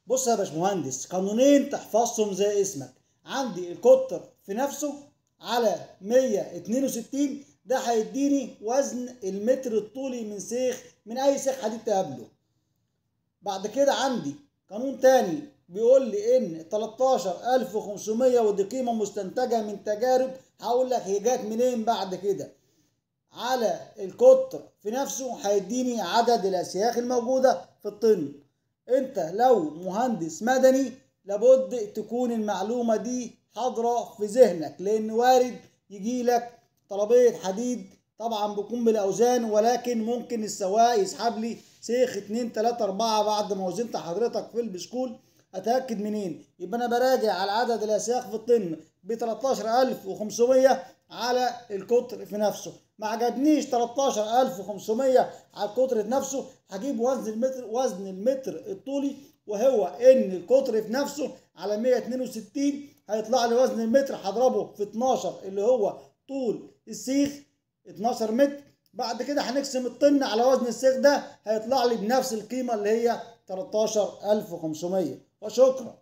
بص يا باشمهندس، قانونين تحفظهم زي اسمك. عندي القطر في نفسه على 162، ده هيديني وزن المتر الطولي من سيخ، من اي سيخ حديد تقابله. بعد كده عندي قانون تاني بيقول لي ان 13500، ودي قيمة مستنتجه من تجارب هقول لك هي جت منين بعد كده، على القطر في نفسه هيديني عدد الاسياخ الموجودة في الطن. انت لو مهندس مدني لابد تكون المعلومة دي حاضره في ذهنك، لان وارد يجيلك طلبية حديد طبعا بيكون بالاوزان، ولكن ممكن السواق يسحب لي سيخ 2 3 4 بعد ما وزنت حضرتك في البسكول. اتاكد منين؟ يبقى انا براجع على عدد الاسياخ في الطن ب 13500 على القطر في نفسه. ما عجبنيش 13500 على القطر في نفسه، هجيب وزن المتر، وزن المتر الطولي، وهو ان القطر في نفسه على 162 هيطلع لي وزن المتر، هضربه في 12 اللي هو طول السيخ 12 متر. بعد كده هنقسم الطن على وزن السيخ ده، هيطلع لي بنفس القيمة اللي هي 13500. وشكرا.